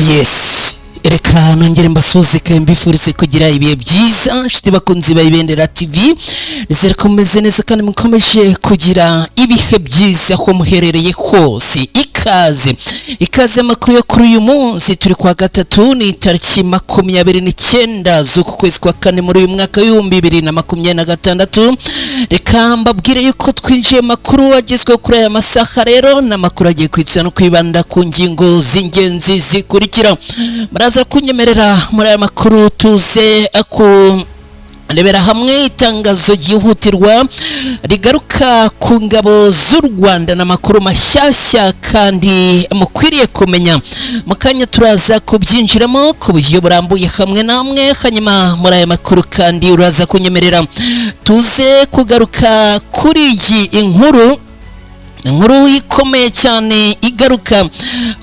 Yes, reka nongere mbasuhuze, mbifurize kugira ibihe byiza, nshuti bakunzi ba Ibendera TV. Nizere ko mumeze neza kandi mukomeje kugira ibihe byiza aho muherereye hose. Ikaze, ikaze. Amakuru yo kuri uyu munsi, turi kwa gatatu, ni tariki 29 z'uku kwezi kwa kane muri uyu mwaka w'2026. Reka mbabwire yuko twinjiye makuru agezweho kuri aya masaha. Rero ni amakuru agiye kwitsa no kwibanda ku ngingo z'ingenzi zikurikira. Muraza kunyemerera muri aya makuru tuze ku rebera hamwe itangazo ryihutirwa rigaruka ku ngabo z'u Rwanda n'amakuru mashyashya kandi mukwiriye kumenya. Mu kanya turaza kubyinjiramo ku buryo burambuye hamwe namwe. Hanyuma muri aya makuru kandi uraza kunyemerera tuze kugaruka kuri iyi inkuru, inkuru ikomeye cyane igaruka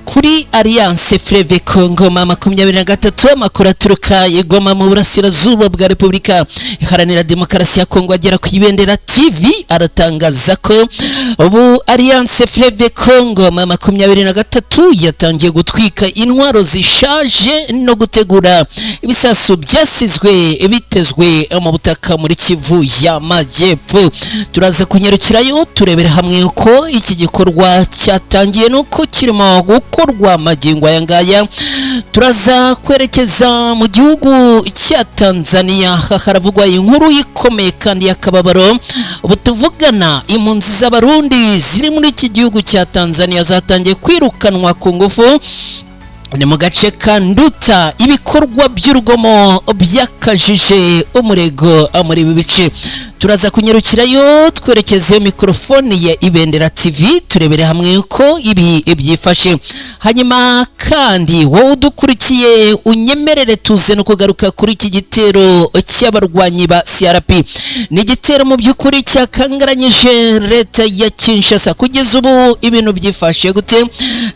kuri Alliance Fleuve Congo 23. Amakuru aturuka i Goma mu burasirazuba bwa Repubulika Iharanira Demokarasi ya Kongo agera ku Ibendera TV aratangaza ko ubu Alliance Fleuve Congo 23 yatangiye gutwika intwaro zishaje no gutegura ibisasu byasizwe bitezwe mu butaka muri Kivu y'Amajyepfo. Turaza kunyarukirayo turebera hamwe uko iki gikorwa cyatangiye nuko kirimo gukorwa magingo aya ngaya. Turaza kwerekeza mu gihugu cya Tanzania. Aha haravugwa inkuru ikomeye kandi y'akababaro. Ubu tuvugana impunzi z'Abarundi ziri muri iki gihugu cya Tanzania zatangiye kwirukanwa ku ngufu, ni mu gace ka Nduta. Ibikorwa by'urugomo byakajije umurego muri ibi bice. Turaza kunyarukirayo twerekezeyo mikorofone ya Ibendera TV turebere hamwe uko ibi byifashe. Hanyuma kandi wowe udukurikiye unyemerere tuze no kugaruka kuri iki gitero cy'abarwanyi ba CRP. Ni igitero mu by'ukuri cyakangaranyije leta ya Kinshasa. Kugeza ubu ibintu byifashe gute?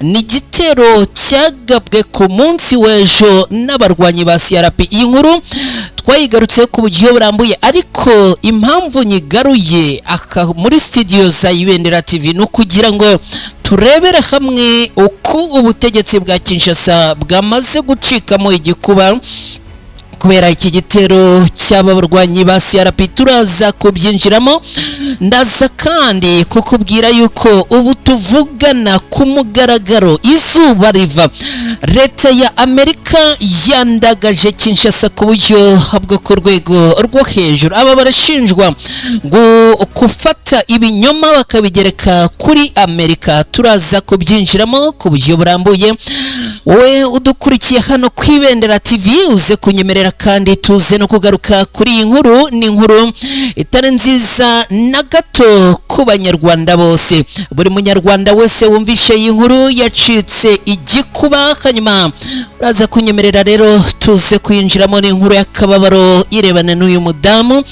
Ni igitero cyagabwe ku munsi w'ejo n'abarwanyi ba CRP. Iyi nkuru twayigarutse ku buryo burambuye, ariko impamvu nyigaruye aka muri studio za Ibendera TV ni ukugira ngo turebere hamwe uko ubutegetsi bwa Kinshasa bwamaze gucikamo igikuba kubera iki gitero cy'aba barwanyi ba CRP. Turaza kubyinjiramo. Ndaza kandi kukubwira yuko ubu tuvugana ku mugaragaro izuba riva, leta ya Amerika yandagaje Kinshasa ku buryo bwo ku rwego rwo hejuru. Aba barashinjwa ngo gufata ibinyoma bakabigereka kuri Amerika. Turaza kubyinjiramo ku buryo burambuye. Wowe udukurikiye hano ku Ibendera TV uze kunyemerera kandi tuze no kugaruka kuri iyi nkuru. Ni inkuru itari nziza na gato ku Banyarwanda bose. Buri Munyarwanda wese wumvishe iyi nkuru yacitse igikuba. Hanyuma uraza kunyemerera rero tuze kuyinjiramo. Ni inkuru y'akababaro irebana n'uyu mudamu,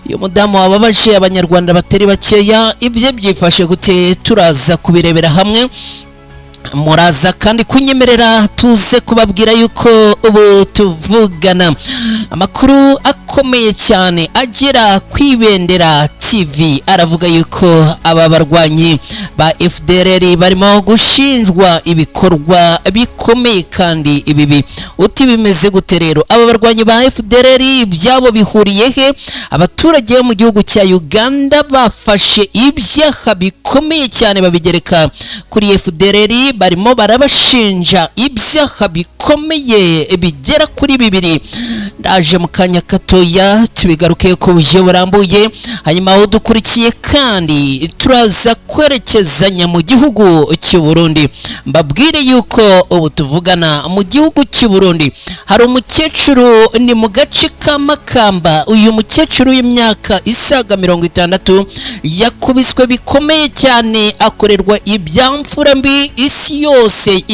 uyu mudamu wababaje Abanyarwanda batari bakeya. Ibye byifashe gute? Turaza kubirebera hamwe. Muraza kandi kunyemerera tuze kubabwira yuko ubu tuvugana amakuru akomeye cyane agera ku Ibendera TV aravuga yuko aba barwanyi ba FDLR barimo gushinjwa ibikorwa bikomeye kandi ibibi. Uti bimeze gute rero? Aba barwanyi ba FDLR ibyabo bihuriye he? Abaturage bo mu gihugu cya Uganda bafashe ibyaha bikomeye cyane babigereka kuri FDLR, barimo barabashinja ibyaha bikomeye bigera kuri bibiri. Ndaje mu kanya gatoya tubigaruke ku buryo burambuye. Hanyuma aho dukurikiye kandi turaza kwerekezanya mu gihugu cy'u Burundi. Mbabwire yuko ubu tuvugana mu gihugu cy'u Burundi hari umukecuru, ni mu gace ka Makamba. Uyu mukecuru w'imyaka isaga 60 yakubiswe bikomeye cyane, akorerwa ibyamfura mbi, isi yose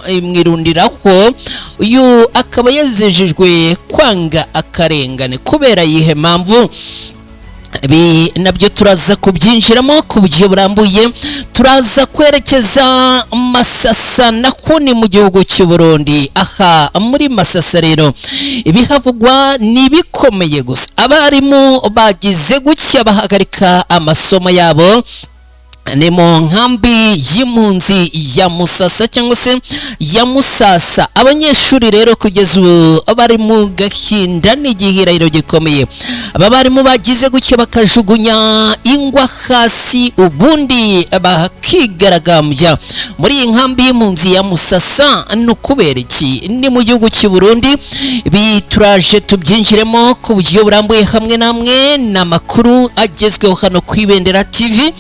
imwirundiraho. Uyu akaba yazejejwe kwanga akarengane kubera yihe mpamvu? Ibi nabyo turaza kubyinjiramo ku buryo burambuye. Turaza kwerekeza Masasa, naho ni mu gihugu cy'u Burundi. Aha muri Masasa rero ibihavugwa ni ibikomeye gusa. Abarimu bagize gutya bahagarika amasomo yabo. Ni mu nkambi y'impunzi ya Musasa cyangwa se ya Musasa. Abanyeshuri rero kugeza ubu bari mu gahinda n'igihirahiro gikomeye. Aba barimu bagize gutya bakajugunya ingwa hasi, ubundi bakigaragambya muri iyi nkambi y'impunzi ya Musasa. Ni ukubera iki? Ni mu gihugu cy'u Burundi. Ibi turaje tubyinjiremo ku buryo burambuye hamwe namwe, ni amakuru agezweho hano ku Ibendera TV.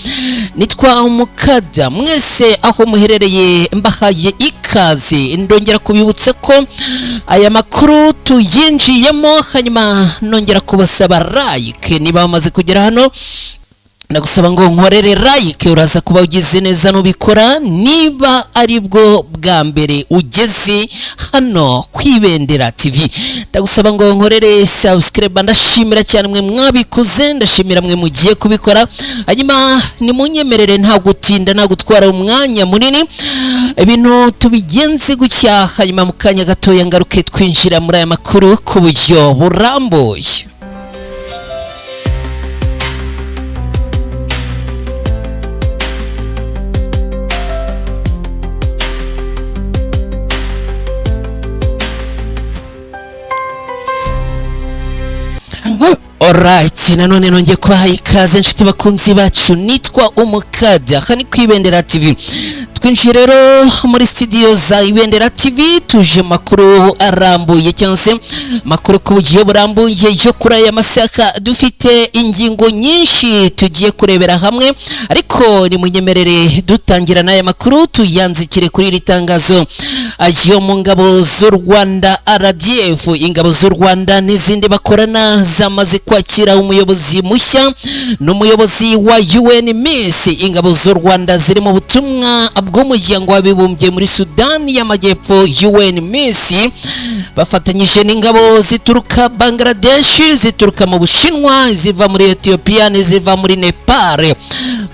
Nitwa Umukada, mwese aho muherereye mbahaye ikaze. Ndongera kubibutsa ko aya makuru tuyinjiyemo, hanyuma nongera kubasaba like. Niba bamaze kugera hano, ndagusaba ngo nkorere like, uraza kuba ugize neza nubikora. Niba ari bwo bwa mbere ugeze hano ku Ibendera TV, ndagusaba ngo nkorere subscribe. Ndashimira cyane mwe mwabikoze, ndashimira mwe mugiye kubikora. Hanyuma nimunyemerere, nta gutinda, nta gutwara umwanya munini, ibintu tubigenze gutya, hanyuma mu kanya gatoya ngaruke twinjira muri aya makuru ku buryo burambuye. Alright, nanone nongeye kubaha ikaze inshuti bakunzi bacu. Nitwa Umukada, aha ni ku Ibendera TV. Twinjiye rero muri studio za Ibendera TV, tuje makuru arambuye cyangwa se makuru ku buryo burambuye yo kuri aya masaka. Dufite ingingo nyinshi tugiye kurebera hamwe, ariko nimunyemerere dutangira n'aya makuru tuyanzikire kuri iri tangazo yo mu ngabo z'u Rwanda RDF. Ingabo z'u Rwanda n'izindi bakorana zamaze kwakira umuyobozi mushya, n'umuyobozi wa UNMISS. Ingabo z'u Rwanda ziri mu butumwa bw'umuryango w'abibumbye muri Sudani y'Amajyepfo UNMISS, bafatanyije n'ingabo zituruka Bangladesh, zituruka mu Bushinwa, ziva muri Ethiopia n'iziva muri Nepal.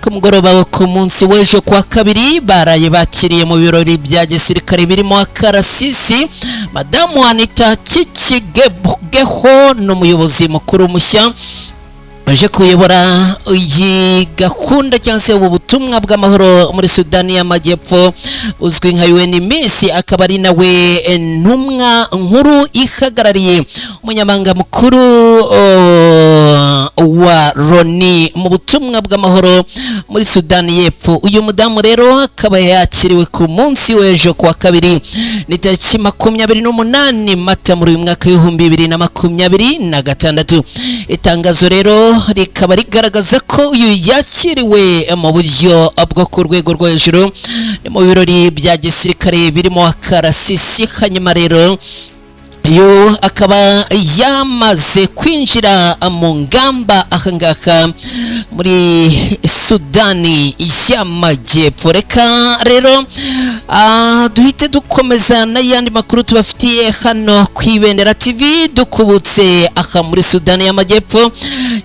Ku mugoroba wo ku munsi w'ejo kuwa kabiri, baraye bakiriye mu birori bya gisirikare birimo akarasisi Madamu Anita Kikigeho, n'umuyobozi mukuru mushya uje kuyobora iyi gahunda cyangwa se ubu butumwa bw'amahoro muri Sudani y'Amajyepfo uzwi nka UNMISS, akaba ari nawe ntumwa nkuru ihagarariye umunyamabanga mukuru wa Loni mu butumwa bw'amahoro muri Sudani y'Epfo. Uyu mudamu rero akaba yakiriwe ku munsi w'ejo kuwa kabiri, ni tariki 28 Mata muri uyu mwaka w'2026. Itangazo rero rikaba rigaragaza ko uyu yakiriwe mu buryo bwo ku rwego rwo hejuru, ni mu birori bya gisirikare birimo akarasisi. Hanyuma rero uyu akaba yamaze kwinjira mu ngamba ahangaha muri Sudani y'Amajyepfo. Reka rero duhite dukomeza n'ayandi makuru tubafitiye hano ku Ibendera TV. Dukubutse aha muri Sudani y'Amajyepfo,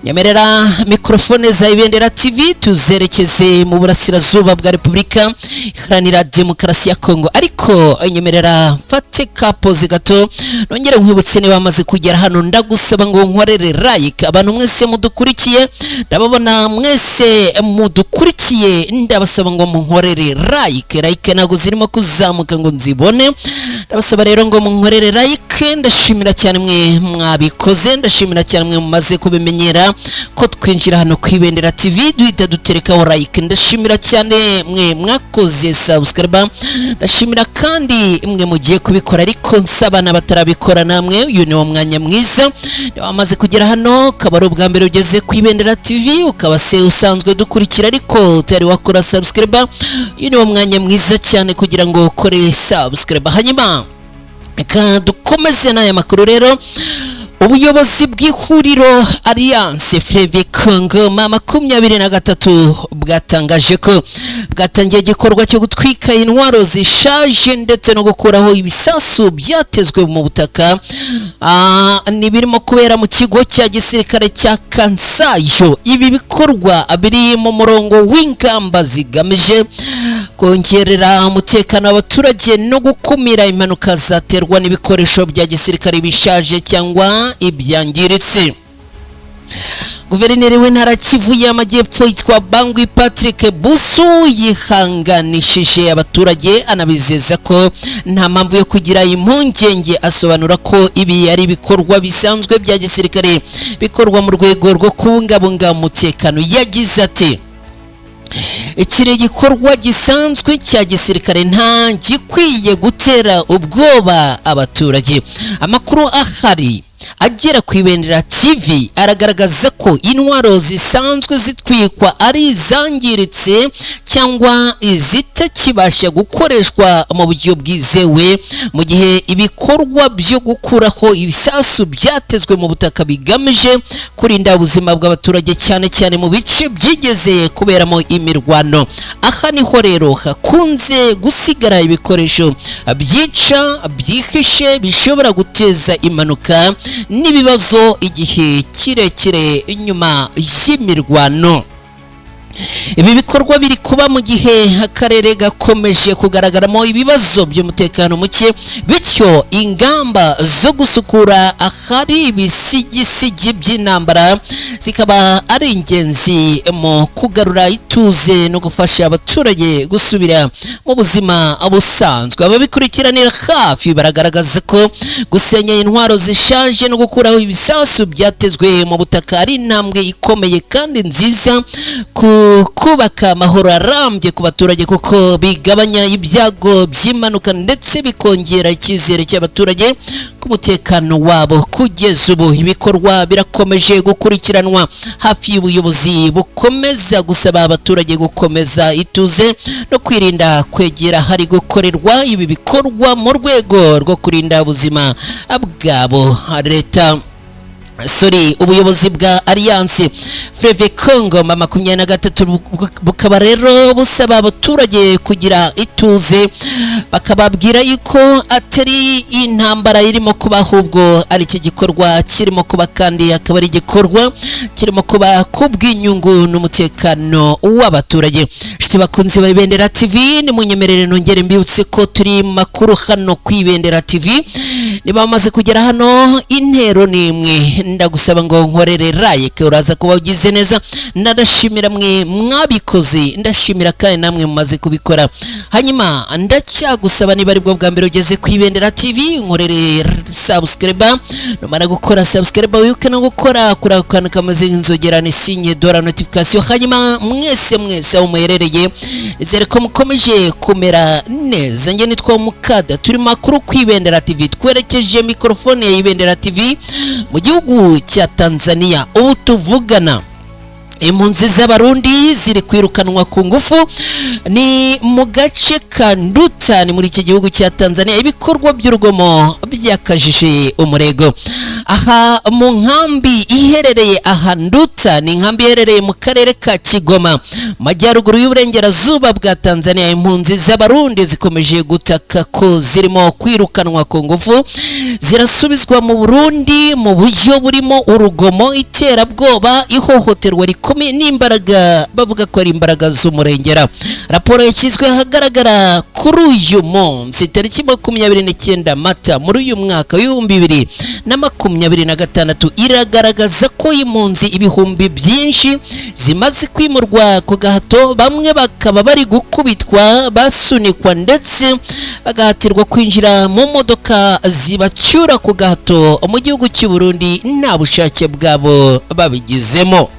nyemerera mikorofone za Ibendera TV tuzerekeze mu burasirazuba bwa Repubulika Iharanira Demokarasi ya Kongo, ariko nyemerera mfate kapoze gato, nongere nkwibutse, niba bamaze kugera hano, ndagusaba ngo nkorere like. Abantu mwese mudukurikiye, ndababona mwese mudukurikiye, ndabasaba ngo munkorere like. Like ntabwo zirimo kuzamuka ngo nzibone, ndabasaba rero ngo munkorere like. Ndashimira cyane mwe mwabikoze, ndashimira cyane mwe mumaze kubimenyera ko twinjira hano ku Ibendera TV duhita duterekaho like. Ndashimira cyane mwe mwakoze subscribe, ndashimira kandi mwe mugiye kubikora, ariko nsaba n'abatarabikora namwe, uyu ni wo mwanya mwiza. Niba wamaze kugera hano ukaba ari ubwa mbere ugeze ku Ibendera TV, ukaba se usanzwe dukurikira ariko utari wakora subscribe, uyu ni wo mwanya mwiza cyane kugira ngo ukore subscribe. Hanyuma reka dukomeze n'aya makuru rero. Ubuyobozi bw'ihuriro Alliance Fleuve Congo M23 bwatangaje ko bwatangiye igikorwa cyo gutwika intwaro zishaje ndetse no gukuraho ibisasu byatezwe mu butaka. Ni birimo kubera mu kigo cya gisirikare cya Kansayo. Ibi bikorwa biri mu murongo w'ingamba zigamije kongerera umutekano w'abaturage no gukumira impanuka zaterwa n'ibikoresho bya gisirikare bishaje cyangwa ibyangiritse. Guverineri w'intara Kivu y'Amajyepfo yitwa Bangwi Patrick Busu yihanganishije abaturage, anabizeza ko nta mpamvu yo kugira impungenge. Asobanura ko ibi ari ibikorwa bisanzwe bya gisirikare bikorwa mu rwego rwo kubungabunga umutekano. Yagize ati: "Iki ni igikorwa gisanzwe cya gisirikare, nta gikwiye gutera ubwoba abaturage." Amakuru ahari agera ku Ibendera TV aragaragaza ko intwaro zisanzwe zitwikwa ari izangiritse cyangwa izitakibasha gukoreshwa mu buryo bwizewe, mu gihe ibikorwa byo gukuraho ibisasu byatezwe mu butaka bigamije kurinda ubuzima bw'abaturage, cyane cyane mu bice byigeze kuberamo imirwano. Aha niho rero hakunze gusigara ibikoresho byica byihishe, bishobora guteza impanuka n'ibibazo igihe kirekire nyuma y'imirwano. Ibi bikorwa biri kuba mu gihe akarere gakomeje kugaragaramo ibibazo by'umutekano muke, bityo ingamba zo gusukura ahari ibisigisigi by'intambara zikaba ari ingenzi mu kugarura ituze no gufasha abaturage gusubira mu buzima busanzwe. Ababikurikiranira hafi baragaragaza ko gusenya intwaro zishaje no gukuraho ibisasu byatezwe mu butaka ari intambwe ikomeye kandi nziza ku kubaka amahoro arambye ku baturage, kuko bigabanya ibyago by'impanuka ndetse bikongera icyizere cy'abaturage ku mutekano wabo. Kugeza ubu ibikorwa birakomeje gukurikiranwa hafi y'ubuyobozi, bukomeza gusaba abaturage gukomeza ituze no kwirinda kwegera hari gukorerwa ibi bikorwa mu rwego rwo kurinda ubuzima bwabo. Leta, sorry, ubuyobozi bwa Alliance Fleuve Congo M23 bukaba rero busaba abaturage kugira ituze, bakababwira yuko atari intambara irimo kuba, ahubwo ari iki gikorwa kirimo kuba, kandi akaba ari igikorwa kirimo kuba kubw'inyungu n'umutekano w'abaturage. Inshuti bakunzi ba Ibendera TV, nimunyemerere nongere mbibutse ko turi makuru hano ku Ibendera TV. Niba bamaze kugera hano, intero ni imwe: ndagusaba ngo nkorere like, uraza kuba ugize neza. Ndashimira mwe mwabikoze, ndashimira kandi namwe mumaze kubikora. Hanyuma ndacyagusaba, niba aribwo bwa mbere ugeze ku Ibendera TV, nkorere subscribe. Numara gukora subscribe, wibuke no gukora kuri ako kantu kameze nk'inzogera, ni signe de la notification. Hanyuma mwese mwese aho muherereye, nizere ko mukomeje kumera neza. Njye nitwa Mukada, turi makuru ku Ibendera TV. Twerekeje mikorofone ya Ibendera TV mu gihugu cya Tanzania. Ubu tuvugana impunzi z'Abarundi ziri kwirukanwa ku ngufu, ni mu gace ka Nduta, ni muri iki gihugu cya Tanzania. Ibikorwa by'urugomo byakajije umurego aha mu nkambi iherereye aha Nduta, ni inkambi iherereye mu karere ka Kigoma, majyaruguru y'uburengerazuba bwa Tanzania. Impunzi z'Abarundi zikomeje gutaka ko zirimo kwirukanwa ku ngufu, zirasubizwa mu Burundi mu buryo burimo urugomo, iterabwoba, ihohoterwa rikomeye n'imbaraga bavuga ko ari imbaraga z'umurengera. Raporo yashyizwe ahagaragara kuri uyu munsi tariki 29 Mata muri uyu mwaka w'2026 iragaragaza ko impunzi ibihumbi byinshi zimaze kwimurwa ku gahato, bamwe bakaba bari gukubitwa, basunikwa ndetse bagahatirwa kwinjira mu modoka zibacyura ku gahato mu gihugu cy'u Burundi nta bushake bwabo babigizemo.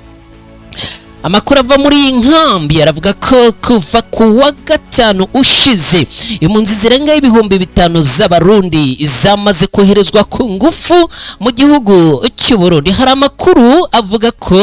Amakuru ava muri iyi nkambi aravuga ko kuva ku wa gatanu ushize impunzi zirenga 5000 z'Abarundi zamaze koherezwa ku ngufu mu gihugu cy'u Burundi. Hari amakuru avuga ko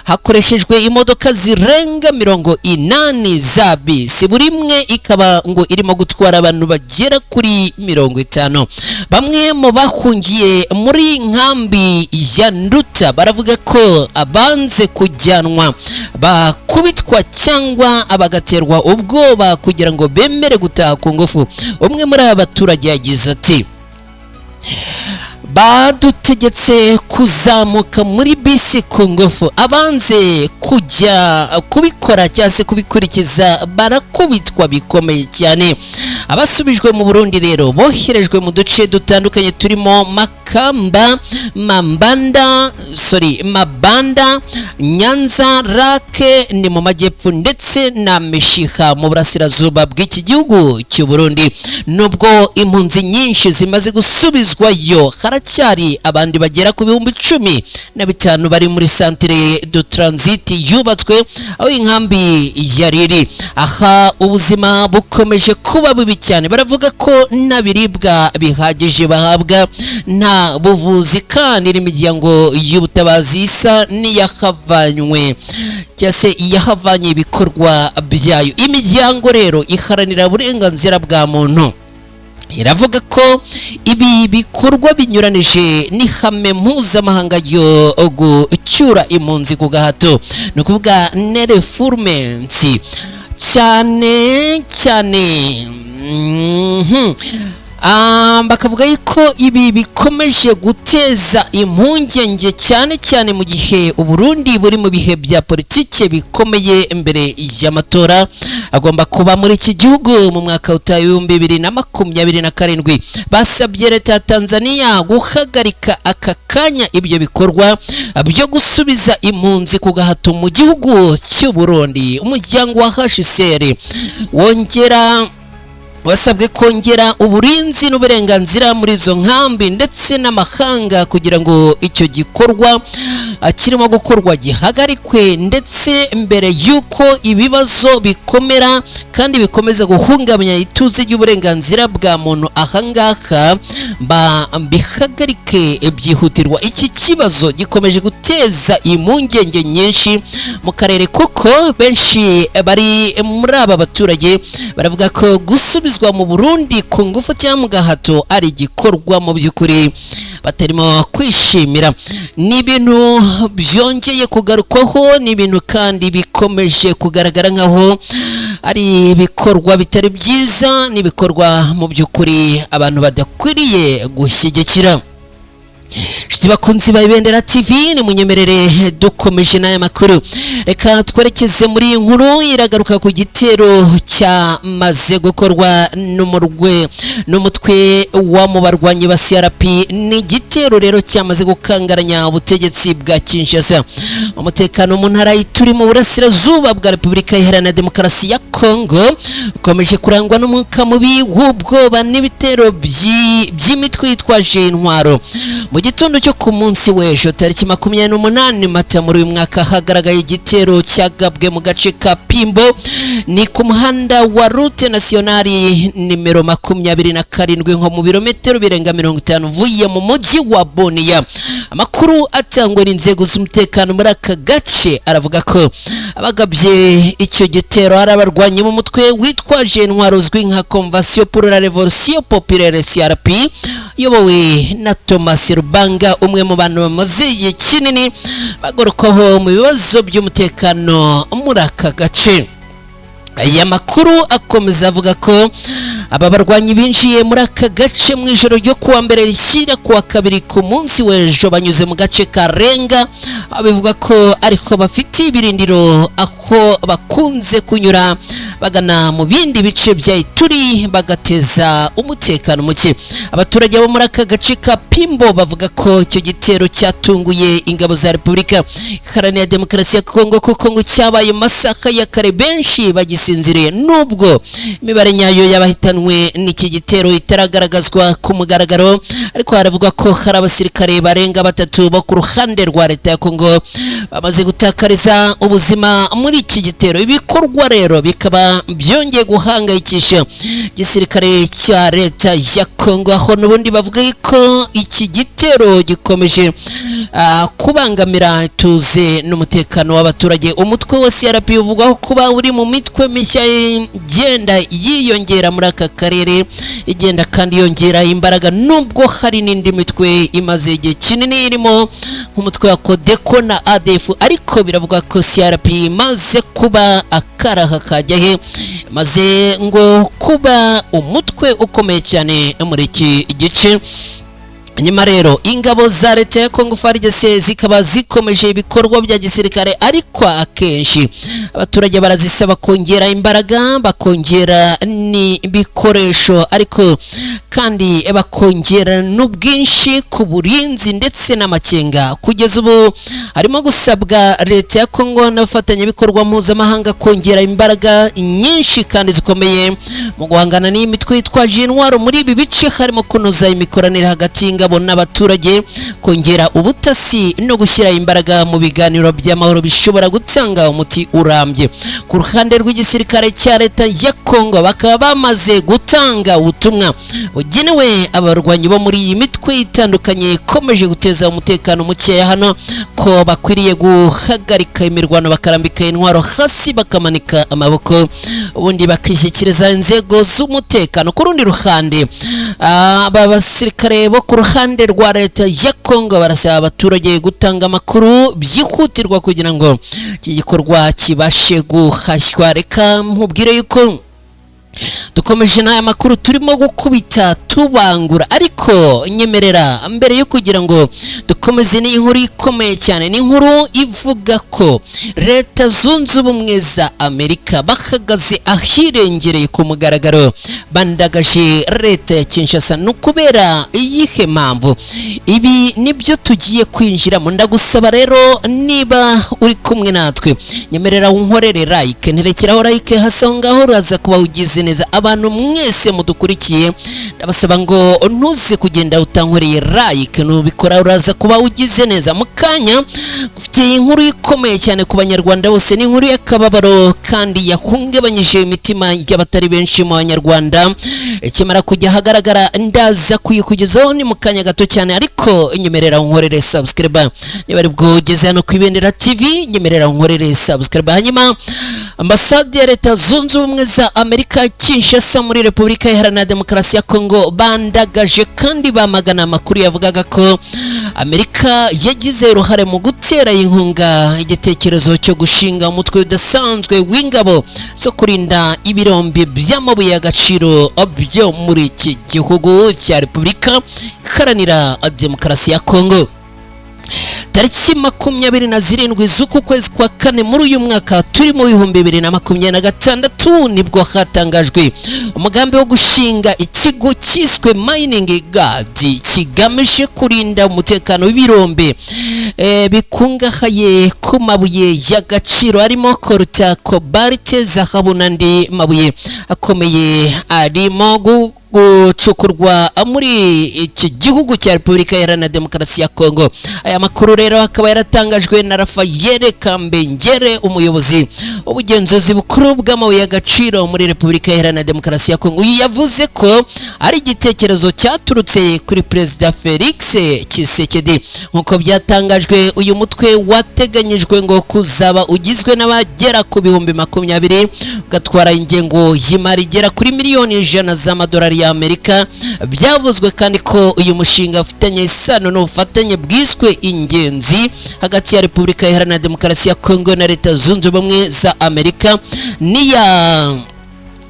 hakoreshejwe imodoka zirenga 80 za bisi, buri imwe ikaba ngo irimo gutwara abantu bagera kuri 50. Bamwe mu bahungiye muri nkambi ya Nduta baravuga ko abanze kujyanwa bakubitwa cyangwa abagaterwa ubwoba kugira ngo bemere gutaha ku ngufu. Umwe muri aba baturage yagize ati: "Badutegetse kuzamuka muri bisi ku ngufu, abanze kujya kubikora cyangwa se kubikurikiza barakubitwa bikomeye cyane." Abasubijwe mu Burundi rero boherejwe mu duce dutandukanye turimo Makamba, Mambanda, sorry, Mabanda, Nyanza Rake ni mu majyepfo, ndetse na Mishiha mu burasirazuba bw'iki gihugu cy'u Burundi. Nubwo impunzi nyinshi zimaze gusubizwayo, haracyari abandi bagera ku 15,000 bari muri centre de transit yubatswe aho inkambi yari iri. Aha ubuzima bukomeje kuba bubi cyane. Baravuga ko nta biribwa bihagije bahabwa, nta buvuzi, kandi n'imiryango y'ubutabazi isa n'iyahavanywe cyangwa se iyahavanye ibikorwa byayo. Imiryango rero iharanira uburenganzira bwa muntu iravuga ko ibi bikorwa binyuranije n'ihame mpuzamahanga ryo gucyura impunzi ku gahato, ni ukuvuga non-refoulement, cyane cyane. Bakavuga yuko ibi bikomeje guteza impungenge, cyane cyane mu gihe Uburundi buri mu bihe bya politike bikomeye imbere y'amatora agomba kuba muri iki gihugu mu mwaka utaha 2027. Basabye leta ya Tanzania guhagarika aka kanya ibyo bikorwa byo gusubiza impunzi ku gahato mu gihugu cy'u Burundi. Umuryango wa HCR wongera wasabwe kongera uburinzi n'uburenganzira muri izo nkambi ndetse n'amahanga kugira ngo icyo gikorwa kirimo gukorwa gihagarikwe, ndetse mbere y'uko ibibazo bikomera kandi bikomeza guhungabanya ituze ry'uburenganzira bwa muntu ahangaha, bihagarike byihutirwa. Iki kibazo gikomeje guteza impungenge nyinshi mu karere, kuko benshi bari muri aba baturage baravuga ko gusubizwa mu Burundi ku ngufu cyangwa mu gahato ari igikorwa mu by'ukuri batarimo kwishimira. Ni ibintu byongeye kugarukwaho, ni ibintu kandi bikomeje kugaragara nkaho ari ibikorwa bitari byiza, ni ibikorwa mu by'ukuri abantu badakwiriye gushyigikira. Inshuti bakunzi ba Ibendera TV, nimunyemerere dukomeje n'aya makuru. Reka twerekeze muri iyi nkuru iragaruka ku gitero cyamaze gukorwa n'umurwe n'umutwe wa mu barwanyi ba CRP. Ni igitero rero cyamaze gukangaranya ubutegetsi bwa Kinshasa. Umutekano mu ntara turi mu burasirazuba bwa Repubulika Iharanira Demokarasi ya Kongo ukomeje kurangwa n'umwuka mubi w'ubwoba n'ibitero by'imitwe yitwaje intwaro. Mu gitondo cyo ku munsi w'ejo tariki 28 Mata muri uyu mwaka, hagaragaye igitero cyagabwe mu gace ka Pimbo, ni ku muhanda wa route nationale nimero 27, nko mu birometero birenga 50 uvuye mu mujyi wa Bunia. Amakuru atangwa n'inzego z'umutekano muri aka gace aravuga ko abagabye icyo gitero ari abarwanyi b'umutwe witwaje intwaro uzwi nka Convention pour la Révolution Populaire, CRP, iyobowe na Thomas Rubanga, umwe mu bantu bamaze igihe kinini bagorokwaho mu bibazo by'umutekano muri aka gace. Aya makuru akomeza avuga ko aba barwanyi binjiye muri aka gace mu ijoro ryo kuwa mbere rishyira kuwa kabiri ku munsi w'ejo, banyuze mu gace ka Renga, aho bivuga ko ariko bafite ibirindiro, aho bakunze kunyura bagana mu bindi bice bya Ituri bagateza umutekano muke. Abaturage bo muri aka gace ka Pimbo bavuga ko icyo gitero cyatunguye ingabo za Repubulika Iharanira Demokarasi ya Kongo, kuko ngo cyabaye mu masaha ya kare benshi bagisinziriye. Nubwo imibare nyayo y'abahitanwe n'iki gitero itaragaragazwa ku mugaragaro, ariko haravugwa ko hari abasirikare barenga batatu bo ku ruhande rwa leta ya Kongo bamaze gutakariza ubuzima muri iki gitero. Ibikorwa rero bikaba byongeye guhangayikisha igisirikare cya leta ya Kongo, aho n'ubundi bavuga ko iki gitero gikomeje kubangamira ituze n'umutekano w'abaturage. Umutwe wa CRP uvugwaho kuba uri mu mitwe mishya igenda yiyongera muri aka karere, igenda kandi yongera imbaraga, nubwo hari n'indi mitwe imaze igihe kinini irimo nk'umutwe wa Codeco na ADF, ariko biravuga ko CRP imaze kuba akaraha kajya he, maze ngo kuba umutwe ukomeye cyane muri iki gice. Nyuma rero ingabo za leta ya Congo FARDC zikaba zikomeje ibikorwa bya gisirikare, ariko akenshi abaturage barazisaba kongera imbaraga, bakongera n'ibikoresho, ariko kandi bakongera n'ubwinshi ku burinzi ndetse n'amakenga. Kugeza ubu harimo gusabwa leta ya Congo n'abafatanyabikorwa mpuzamahanga kongera imbaraga nyinshi kandi zikomeye mu guhangana n'iyi mitwe yitwaje intwaro muri ibi bice, harimo kunoza imikoranire hagati y'ingabo n'abaturage, kongera ubutasi no gushyira imbaraga mu biganiro by'amahoro bishobora gutanga umuti urambye. Ku ruhande rw'igisirikare cya leta ya Congo, bakaba bamaze gutanga ubutumwa bugenewe abarwanyi bo muri iyi mitwe itandukanye ikomeje guteza umutekano mukeya hano, ko bakwiriye guhagarika imirwano, bakarambika intwaro hasi, bakamanika amaboko, ubundi bakishyikiriza inzego z'umutekano. Ku rundi ruhande, aba basirikare bo ku ruhande rwa leta ya Congo barasaba abaturage gutanga amakuru byihutirwa kugira ngo iki gikorwa kibashe guhashywa. Reka nkubwire yuko dukomeje n'aya makuru turimo gukubita tubangura, ariko nyemerera mbere yo kugira ngo dukomeze n'iyi nkuru ikomeye cyane, ni inkuru ivuga ko Leta Zunze Ubumwe za Amerika bahagaze ahirengereye ku mugaragaro bandagaje leta ya Kinshasa. Ni ukubera iyihe mpamvu? Ibi nibyo tugiye kwinjiramo. Ndagusaba rero, niba uri kumwe natwe, nyemerera unkorere like, nterekeraho like hasi aho ngaho, uraza kuba ugize neza. Abantu mwese mudukurikiye, ndabasaba ngo ntuze kugenda utankoreye like, nubikora uraza kuba ugize neza. Mu kanya ufite inkuru ikomeye cyane ku Banyarwanda bose, ni inkuru y'akababaro kandi yahungabanyije imitima y'abatari benshi mu Banyarwanda. Ikimara kujya ahagaragara ndaza kuyikugezaho ni mu kanya gato cyane, ariko nyemerera unkorere subscribe niba ari bwo ugeze hano ku Ibendera TV, nyemerera unkorere subscribe. Hanyuma ambasade ya Leta Zunze Ubumwe za Amerika Kinshasa muri Repubulika Iharanira Demokarasi ya Kongo bandagaje kandi bamagana amakuru yavugaga ko Amerika yagize uruhare mu gutera inkunga igitekerezo cyo gushinga umutwe udasanzwe w'ingabo zo kurinda ibirombe by'amabuye y'agaciro byo muri iki gihugu cya Repubulika Iharanira Demokarasi ya Kongo. Tariki 27 z'uku kwezi kwa kane muri uyu mwaka turi mu 2026, nibwo hatangajwe umugambi wo gushinga ikigo cyiswe Mining Guard kigamije kurinda umutekano w'ibirombe bikungahaye ku mabuye y'agaciro arimo coltan, cobalt, zahabu n'andi mabuye akomeye arimo gucukurwa muri iki gihugu cya Repubulika Iharanira Demokarasi ya Kongo. Aya makuru rero akaba yaratangajwe na Rafael Kambengere, umuyobozi w'ubugenzuzi bukuru bw'amabuye y'agaciro muri Repubulika Iharanira Demokarasi ya Kongo. Uyu yavuze ko ari igitekerezo cyaturutse kuri Perezida Felix Tshisekedi. Nk'uko byatangajwe, uyu mutwe wateganyijwe ngo kuzaba ugizwe n'abagera ku 20,000, ugatwara ingengo y'imari igera kuri miliyoni 100 z'amadolari y'Amerika. Byavuzwe kandi ko uyu mushinga ufitanye isano n'ubufatanye bwiswe ingenzi hagati ya Repubulika Iharanira Demokarasi ya Kongo na Leta Zunze Ubumwe za Amerika n'iya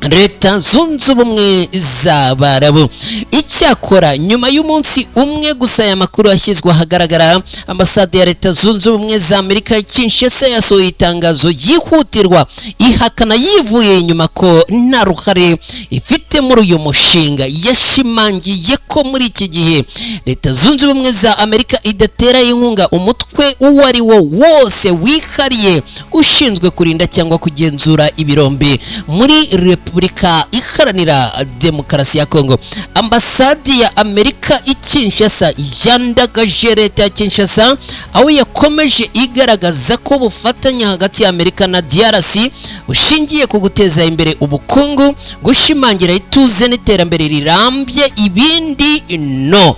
Leta Zunze Ubumwe z'Abarabu. Icyakora nyuma y'umunsi umwe gusa aya makuru ashyizwe ahagaragara, ambasade ya Leta Zunze Ubumwe za Amerika Kinshasa yasohoye itangazo yihutirwa ihakana yivuye inyuma ko nta ruhare ifite muri uyu mushinga. Yashimangiye ko muri iki gihe Leta Zunze Ubumwe za Amerika idatera inkunga umutwe uwo ari wo wose wihariye ushinzwe kurinda cyangwa kugenzura ibirombe muri Repubulika Iharanira Demokarasi ya Kongo. Ambasade ya Amerika i Kinshasa yandagaje leta ya Kinshasa, aho yakomeje igaragaza ko ubufatanye hagati ya Amerika na DRC bushingiye ku guteza imbere ubukungu, gushimangira ituze n'iterambere rirambye, ibindi no.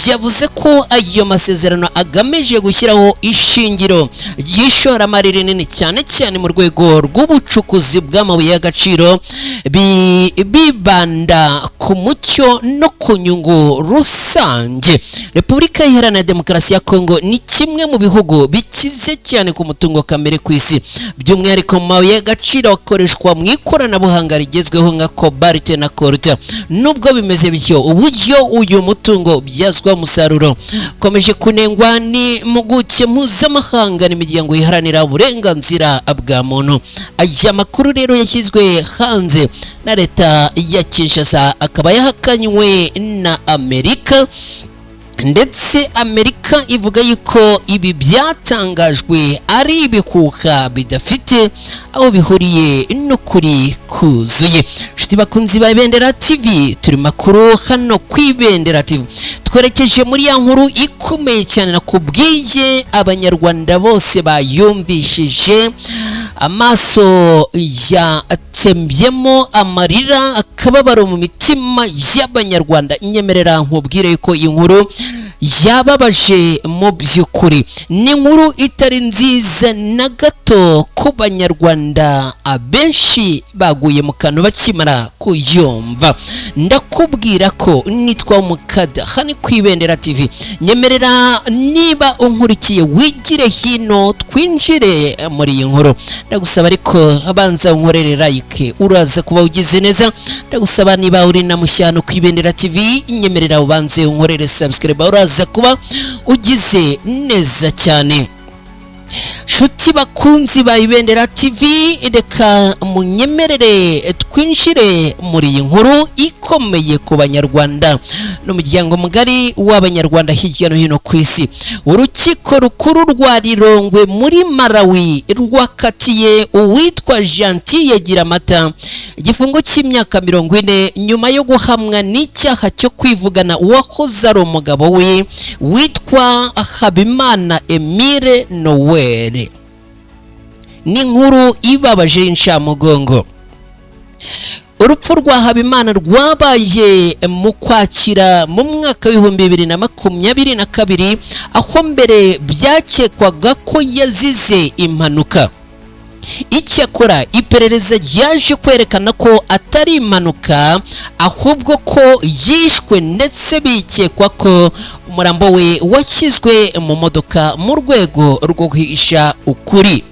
Yavuze ko ayo masezerano agamije gushyiraho gushyiraho ishingiro ry'ishoramari rinini cyane cyane mu rwego rw'ubucukuzi bw'amabuye y'agaciro, bibanda ku mucyo no ku nyungu rusange. Repubulika Iharanira Demokarasi ya Kongo ni kimwe mu bihugu bikize cyane ku mutungo kamere ku isi, by'umwihariko mu mabuye y'agaciro akoreshwa mu ikoranabuhanga rigezweho nka cobalt na coltan. Nubwo bimeze bityo, uburyo uyu mutungo ubyazwa umusaruro ukomeje kunengwa n'impuguke mpuzamahanga n'imiryango iharanira uburenganzira bwa muntu. Aya makuru rero yashyizwe hanze na leta ya Kinshasa akaba yahakanywe na Amerika, ndetse Amerika ivuga yuko ibi byatangajwe ari ibihuha bidafite aho bihuriye n'ukuri kuzuye. Inshuti bakunzi ba Ibendera TV, turi makuru hano ku Ibendera TV, twerekeje muri ya nkuru ikomeye cyane nakubwiye, abanyarwanda bose bayumvishije amaso yatembyemo amarira, akababaro mu mitima y'abanyarwanda. Nyemerera nkubwire ko inkuru yababaje mu by'ukuri, ni inkuru itari nziza na gato ku banyarwanda, abenshi baguye mu kantu bakimara kuyumva. Ndakubwira ko nitwa Umukada hano ku Ibendera TV. Nyemerera niba unkurikiye wigire hino twinjire muri iyi nkuru. Ndagusaba ariko abanza unkorere like, uraza kuba ugize neza. Ndagusaba niba uri na mushyano ku Ibendera TV, nyemerera ubanze unkorere subscribe, uraza kuba ugize neza cyane. Shuti bakunzi ba Ibendera TV, reka munyemerere twinjire muri iyi nkuru ikomeye ku banyarwanda n'umuryango mugari w'abanyarwanda hirya no hino ku isi. Urukiko rukuru rwa Lilongwe muri Malawi rwakatiye uwitwa Gentille Giramata igifungo cy'imyaka 40 nyuma yo guhamwa n'icyaha cyo kwivugana uwahoze ari umugabo we witwa Habimana Emile Noel. Ni inkuru ibabaje y'incamugongo. Urupfu rwa Habimana rwabaye mu Kwakira mu mwaka w'2022, aho mbere byakekwaga ko yazize impanuka. Icyakora iperereza ryaje kwerekana ko atari impanuka, ahubwo ko yishwe, ndetse bikekwa ko umurambo we washyizwe mu modoka mu rwego rwo guhisha ukuri.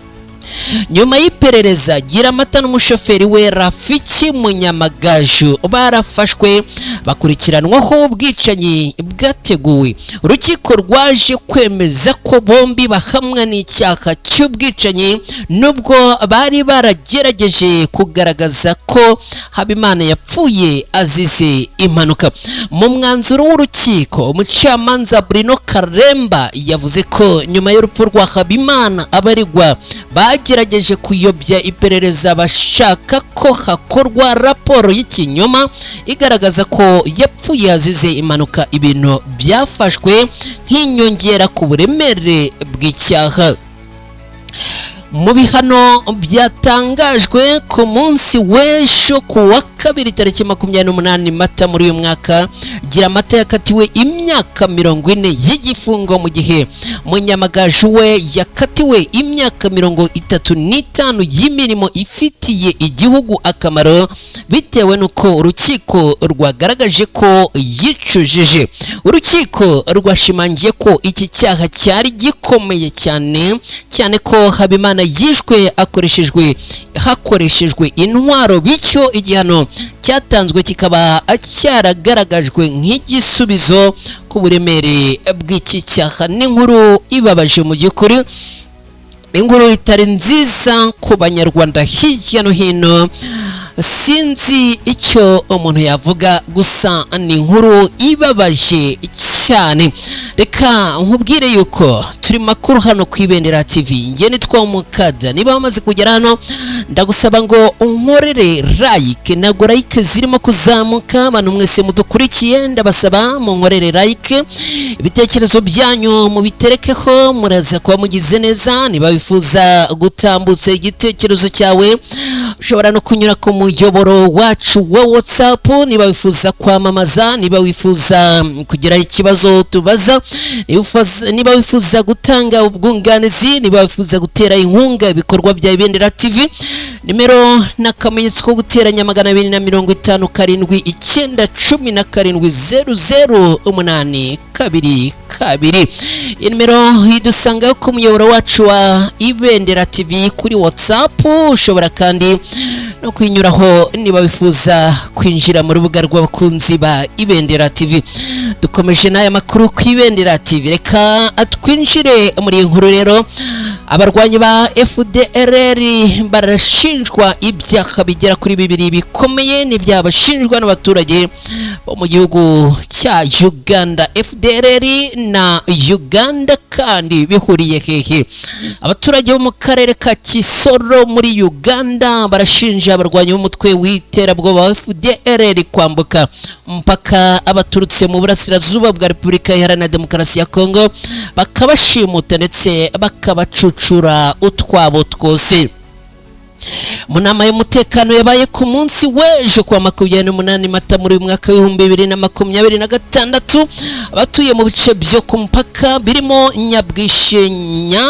Nyuma y'iperereza, Giramata n'umushoferi we Rafiki Munyamagaju barafashwe bakurikiranwaho ubwicanyi bwateguwe. Urukiko rwaje kwemeza ko bombi bahamwa n'icyaha cy'ubwicanyi, nubwo bari baragerageje kugaragaza ko Habimana yapfuye azize impanuka. Mu mwanzuro w'urukiko, umucamanza Bruno Karemba yavuze ko nyuma y'urupfu rwa Habimana abaregwa bagerageje kuyobya iperereza, bashaka ko hakorwa raporo y'ikinyoma igaragaza ko yapfuye azize impanuka, ibintu byafashwe nk'inyongera ku buremere bw'icyaha. Mu bihano byatangajwe ku munsi w'ejo ku wa kabiri tariki 28 Mata muri uyu mwaka, Giramata yakatiwe imyaka 40 y'igifungo, mu gihe Munyamagaju we yakatiwe imyaka 35 y'imirimo ifitiye igihugu akamaro, bitewe n'uko urukiko rwagaragaje ko yicujije. Urukiko rwashimangiye ko iki cyaha cyari gikomeye cyane cyane ko Habimana yishwe hakoreshejwe intwaro, bityo igihano cyatanzwe kikaba cyaragaragajwe nk'igisubizo ku buremere bw'iki cyaha. N'inkuru ibabaje mu by'ukuri, inkuru itari nziza ku banyarwanda hirya no hino. Sinzi icyo umuntu yavuga, gusa ni inkuru ibabaje cyane. Reka nkubwire yuko turi makuru hano ku Ibendera TV. Njye nitwa Umukada. Niba wamaze kugera hano, ndagusaba ngo unkorere like. Ntabwo like zirimo kuzamuka. Abantu mwese mudukurikiye, ndabasaba munkorere like, ibitekerezo byanyu mubiterekeho, muraza kuba mugize neza. Niba wifuza gutambutsa igitekerezo cyawe, Ushobora no kunyura ku muyoboro wacu wa WhatsApp niba wifuza kwamamaza, niba wifuza kugira ikibazo tubaza, niba wifuza gutanga ubwunganizi, niba wifuza gutera inkunga ibikorwa bya Ibendera TV. Nimero n'akamenyetso ko guteranya 257 917 00 8 2 2. Iyi nimero idusanga ku muyoboro wacu wa Ibendera TV kuri WhatsApp. Ushobora kandi no kwinyuraho niba wifuza kwinjira mu rubuga rw'abakunzi ba Ibendera TV. Dukomeje n'aya makuru ku Ibendera TV, reka twinjire muri iyi nkuru rero. Abarwanyi ba FDLR barashinjwa ibyaha bigera kuri bibiri bikomeye n'ibyaha bashinjwa n'abaturage bo mu gihugu cya Uganda. FDLR na Uganda kandi bihuriye hehe? Abaturage bo mu karere ka Kisoro muri Uganda barashinja abarwanyi b'umutwe w'iterabwoba wa FDLR kwambuka umupaka abaturutse mu burasirazuba bwa Repubulika Iharanira Demokarasi ya Kongo, bakabashimuta ndetse bakabacucura utwabo twose. Mu nama y'umutekano yabaye ku munsi w'ejo kuwa 28 Mata muri uyu mwaka w'2026, abatuye mu bice byo ku mupaka birimo Nyabwishenya,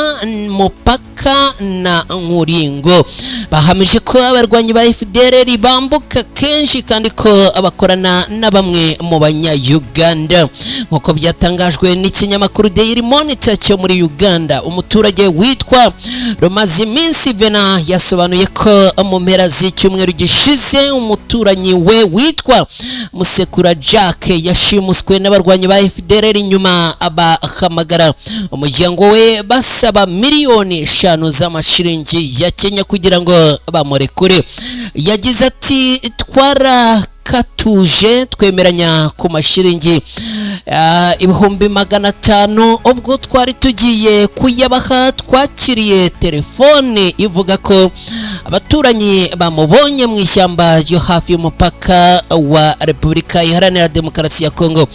Mupaka na Nkuringo bahamije ko abarwanyi ba FDLR bambuka kenshi kandi ko abakorana na bamwe mu banya-Uganda. Nk'uko byatangajwe n'ikinyamakuru Daily Monitor cyo muri Uganda, umuturage witwa Rumaziminsi Vena yasobanuye ko mu mpera z'icyumweru gishize umuturanyi we witwa Musekura Jack yashimuswe n'abarwanyi ba FDLR, nyuma abahamagara umuryango we basaba miliyoni 5 z'amashiringi ya Kenya kugira ngo bamurekure. Yagize ati: "Twarakatuje twemeranya ku mashiringi 500,000. Ubwo twari tugiye kuyabaha, twakiriye telefone ivuga ko abaturanyi bamubonye mu ishyamba ryo hafi y'umupaka wa Repubulika Iharanira Demokarasi ya Kongo.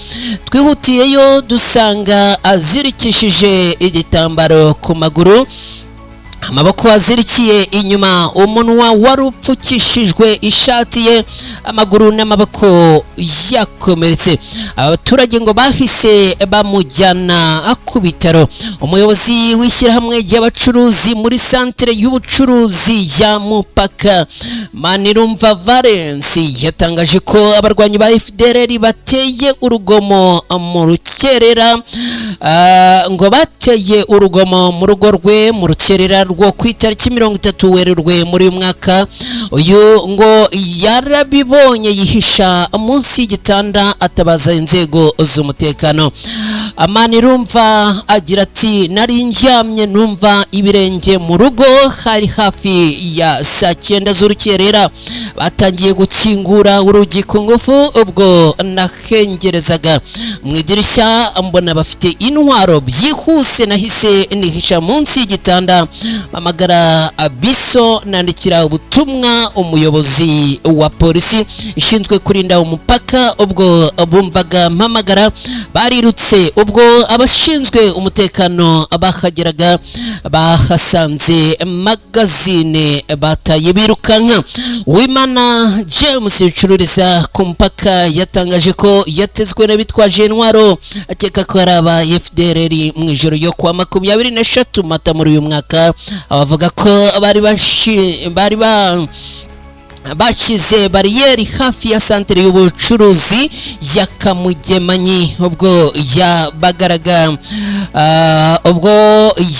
Twihutiyeyo dusanga azirikishije igitambaro ku maguru, amaboko azirikiye inyuma, umunwa wari upfukishijwe ishati ye, amaguru n'amaboko yakomeretse." Abaturage ngo bahise bamujyana ku bitaro. Umuyobozi w'ishyirahamwe ry'abacuruzi muri santere y'ubucuruzi ya Mupaka, Manirumva Valence, yatangaje ko abarwanyi ba FDLR bateye urugomo mu rukerera, ngo bateye urugomo mu rugo rwe mu rukerera rwo ku itariki 30 Werurwe muri uyu mwaka. Uyu ngo yarabibonye yihisha munsi y'igitanda atabaza inzego z'umutekano. Amanirumva agira ati: "Nari ndyamye numva ibirenge mu rugo, hari hafi ya saa 9 z'urukerera. Batangiye gukingura urugi ku ngufu. Ubwo nahengerezaga mu idirishya mbona bafite intwaro. Byihuse nahise nihisha munsi y'igitanda, mpamagara abiso, nandikira ubutumwa umuyobozi wa polisi ishinzwe kurinda umupaka. Ubwo bumvaga mpamagara barirutse. Ubwo abashinzwe umutekano bahageraga bahasanze magazine, bataye birukanka." Wimana James ucururiza ku mupaka yatangaje ko yatezwe n'abitwaje intwaro akeka ko ari aba FDLR mu ijoro ryo kuwa 23 Mata muri uyu mwaka. Abavuga ko bari ba bashyize bariyeri hafi ya santere y'ubucuruzi ya Kamugemanyi. Ubwo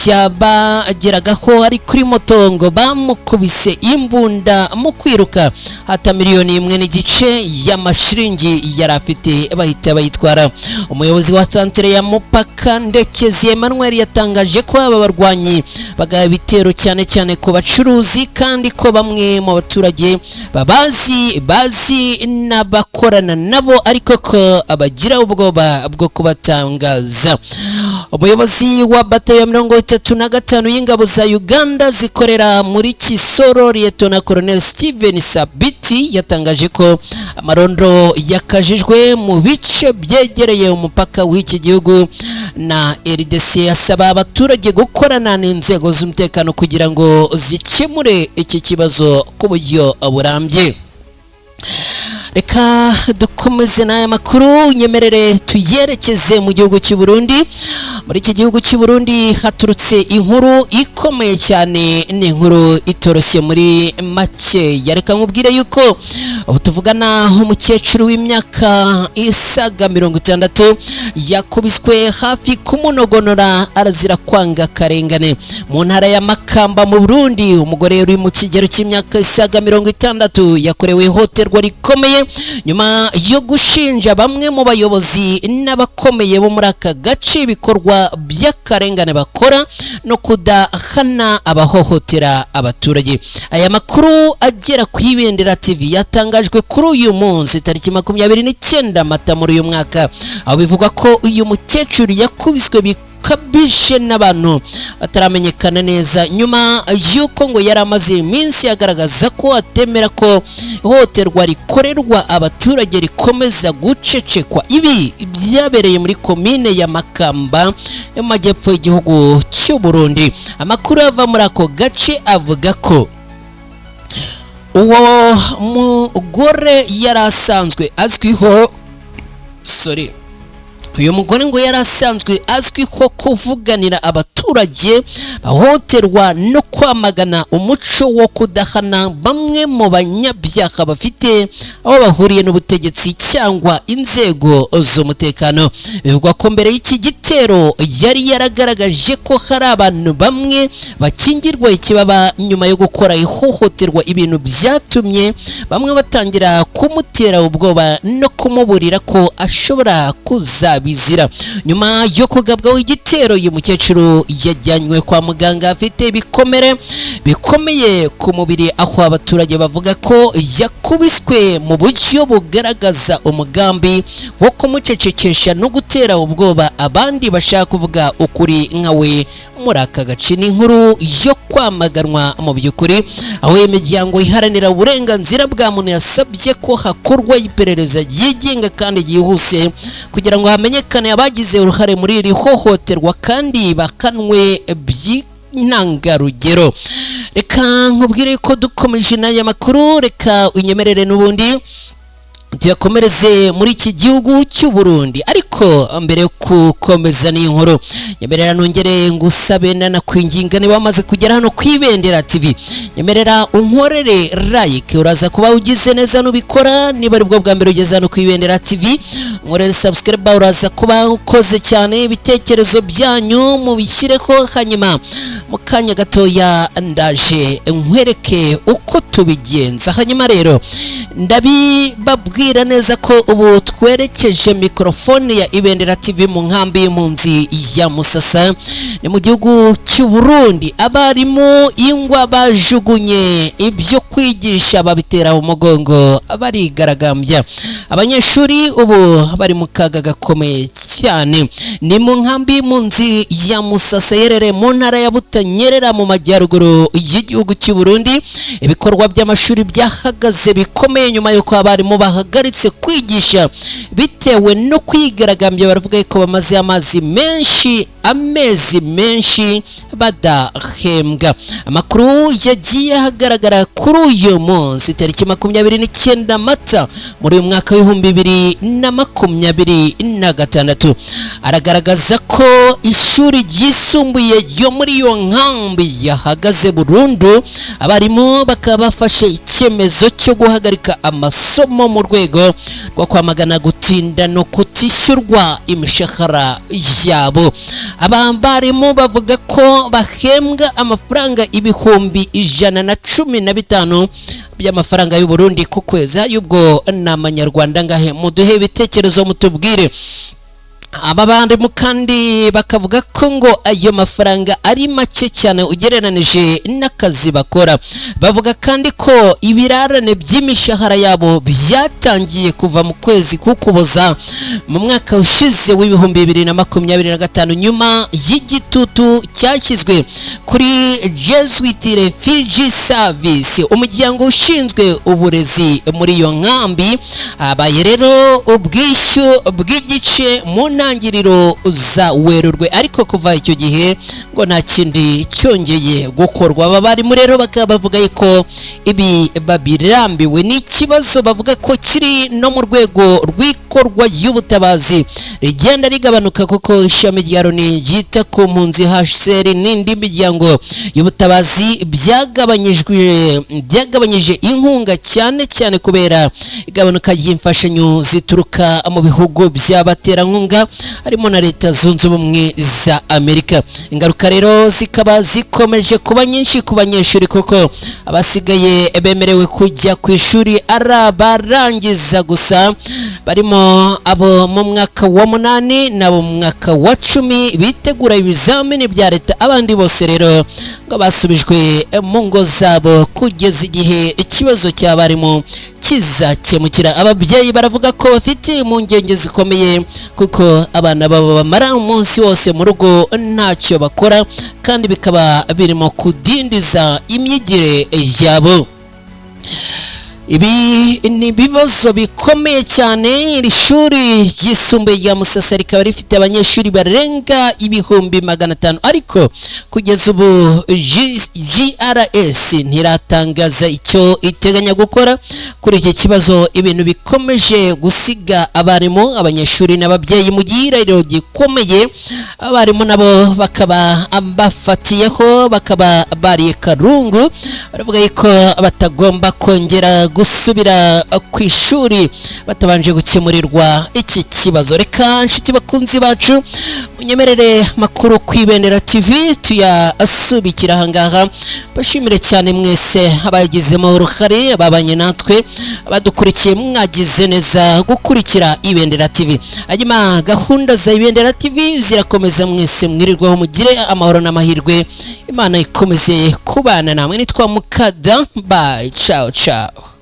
yabageragaho ari kuri moto, ngo bamukubise imbunda mu kwiruka, hata miliyoni 1.5 y'amashiringi yari afite bahita bayitwara. Umuyobozi wa santere ya Mupaka, Ndekezi Emmanuel, yatangaje ko aba barwanyi bagaba ibitero cyane cyane ku bacuruzi, kandi ko bamwe mu baturage babazi, bazi n'abakorana nabo, ariko ko abagira ubwoba bwo kubatangaza. Umuyobozi wa batayo ya 35 y'ingabo za Uganda zikorera muri Kisoro, Liyetona Colonel Steven Sabiti, yatangaje ko amarondo yakajijwe mu bice byegereye umupaka w'iki gihugu na RDC, asaba abaturage gukorana n'inzego z'umutekano kugira ngo zikemure iki kibazo ku buryo burambye. Reka dukomeze n'aya makuru, nyemerere tuyerekeze mu gihugu cy'u Burundi. Muri iki gihugu cy'u Burundi haturutse inkuru ikomeye cyane, ni inkuru itoroshye muri make. Reka nkubwire yuko ubu tuvugana umukecuru w'imyaka isaga 60 yakubiswe hafi kumunogonora arazira kwanga akarengane. Mu ntara ya Makamba mu Burundi, umugore uri mu kigero cy'imyaka isaga 60 yakorewe ihohoterwa rikomeye nyuma yo gushinja bamwe mu bayobozi n'abakomeye bo muri aka gace ibikorwa by'akarengane bakora no kudahana abahohotera abaturage. Aya makuru agera ku Ibendera TV yatangajwe kuri uyu munsi tariki 29 Mata muri uyu mwaka, aho bivugwa ko uyu mukecuru yakubiswe bikabije n'abantu bataramenyekana neza nyuma y'uko ngo yari amaze iminsi agaragaza ko atemera ko ihohoterwa rikorerwa abaturage rikomeza gucecekwa. Ibi byabereye muri komine ya Makamba yo mu majyepfo y'igihugu cy'u Burundi. Amakuru ava muri ako gace avuga ko uwo mugore yari asanzwe azwiho sorry uyu mugore ngo yari asanzwe azwiho kuvuganira abaturage bahohoterwa no kwamagana umuco wo kudahana bamwe mu banyabyaha bafite aho bahuriye n'ubutegetsi cyangwa inzego z'umutekano. Bivugwa ko mbere y'iki gitero yari yaragaragaje ko hari abantu bamwe bakingirwa ikibaba nyuma yo gukora ihohoterwa, ibintu byatumye bamwe batangira kumutera ubwoba no kumuburira ko ashobora kuzabizira. Nyuma yo kugabwaho igitero, uyu mukecuru yajyanywe kwa muganga afite ibikomere bikomeye ku mubiri, aho abaturage bavuga ko yakubiswe mu buryo bugaragaza umugambi wo kumucecekesha no gutera ubwoba abandi bashaka kuvuga ukuri nkawe muri aka gace. Ni inkuru yo kwamaganwa mu by'ukuri, aho imiryango iharanira uburenganzira bwa muntu yasabye ko hakorwa iperereza ryigenga kandi ryihuse kugira ngo hamenyekane abagize uruhare muri iri hohoterwa kandi bakanwe by'intangarugero. Reka nkubwire ko dukomeje n'aya makuru, reka unyemerere n'ubundi tuyakomereze muri iki gihugu cy'u Burundi. Ariko mbere yo gukomeza n'iyi nkuru, nyemerera nongere ngusabe nanakwinginga, niba wamaze kugera hano ku Ibendera TV, nyemerera unkorere like, uraza kuba ugize neza nubikora. Niba aribwo bwa mbere ugeze hano ku Ibendera TV, nkorere subscribe, uraza kuba ukoze cyane. Ibitekerezo byanyu mubishyireho, hanyuma mu kanya gatoya ndaje nkwereke uko tubigenza. Hanyuma rero ndabibabwira neza ko ubu twerekeje mikorofone ya Ibendera TV mu nkambi y'impunzi ya Musasa, ni mu gihugu cy'u Burundi. Abarimu ingwa bajugunye ibyo kwigisha babitera umugongo barigaragambya. Abanyeshuri ubu bari mu kaga gakomeye cyane. Ni mu nkambi y'impunzi ya Musasa iherereye mu ntara ya Butanyerera mu majyaruguru y'igihugu cy'u Burundi. Ibikorwa by'amashuri byahagaze bikomeye nyuma y'uko abarimu bahagaritse kwigisha bitewe no kwigaragambya. Baravuga ko bamaze amezi menshi badahembwa. Amakuru yagiye ahagaragara kuri uyu munsi tariki 29 Mata muri uyu mwaka w'2026 aragaragaza ko ishuri ryisumbuye ryo muri iyo nkambi yahagaze burundu. Abarimu bakaba bafashe icyemezo cyo guhagarika amasomo mu rwego rwo kwamagana gutinda no kutishyurwa imishahara yabo. Aba barimu bavuga ko bahembwa amafaranga 115,000 by'amafaranga y'u Burundi ku kwezi. Y'ubwo ni amanyarwanda ngahe? Muduhe ibitekerezo mutubwire. Aba barimu kandi bakavuga ko ngo ayo mafaranga ari make cyane ugereranije n'akazi bakora. Bavuga kandi ko ibirarane by'imishahara yabo byatangiye kuva mu kwezi k'Ukuboza mu mwaka ushize w'2025, nyuma y'igitutu cyashyizwe kuri Jesuit Refugee Service, umuryango ushinzwe uburezi muri iyo nkambi. Habaye rero ubwishyu bw'igice mu ntangiriro za Werurwe, ariko kuva icyo gihe ngo nta kindi cyongeye gukorwa. Aba barimu rero bakaba bavuga ko ibi babirambiwe. Ni ikibazo bavuga ko kiri no mu rwego rw'ikorwa y'ubutabazi rigenda rigabanuka, kuko ishami rya Loni ryita ku mpunzi HCR n'indi miryango y'ubutabazi byagabanyije inkunga, cyane cyane kubera igabanuka ry'imfashanyo zituruka mu bihugu by'abaterankunga, harimo na Leta Zunze Ubumwe za Amerika. Ingaruka rero zikaba zikomeje kuba nyinshi ku banyeshuri, kuko abasigaye bemerewe kujya ku ishuri ari abarangiza gusa, barimo abo mu mwaka wa 8 n'abo mu mwaka wa 10 bitegura ibizamini bya leta. Abandi bose rero ngo basubijwe mu ngo zabo kugeza igihe ikibazo cy'abarimu kizakemukira. Ababyeyi baravuga ko bafite impungenge zikomeye, kuko abana babo bamara umunsi wose mu rugo ntacyo bakora, kandi bikaba birimo kudindiza imyigire yabo. Ibi ni ibibazo bikomeye cyane. Iri shuri ryisumbuye rya Musasa rikaba rifite abanyeshuri barenga 500,000, ariko kugeza ubu GRS ntiratangaza icyo iteganya gukora kuri iki kibazo. Ibintu bikomeje gusiga abarimu, abanyeshuri n'ababyeyi mu gihirahiro gikomeye. Abarimu nabo bakaba bafatiyeho, bakaba bariye karungu, baravuga yuko batagomba kongera gusubira ku ishuri batabanje gukemurirwa iki kibazo. Reka nshuti bakunzi bacu, munyemerere makuru ku Ibendera TV tuyasubikira ahangaha. Bashimire cyane mwese abayagizemo uruhare, ababanye natwe, abadukurikiye, mwagize neza gukurikira Ibendera TV. Hanyuma gahunda za Ibendera TV zirakomeza. Mwese mwirirwaho, mugire amahoro n'amahirwe, Imana ikomeze kubana namwe. Nitwa Mukada, bye, ciao ciao.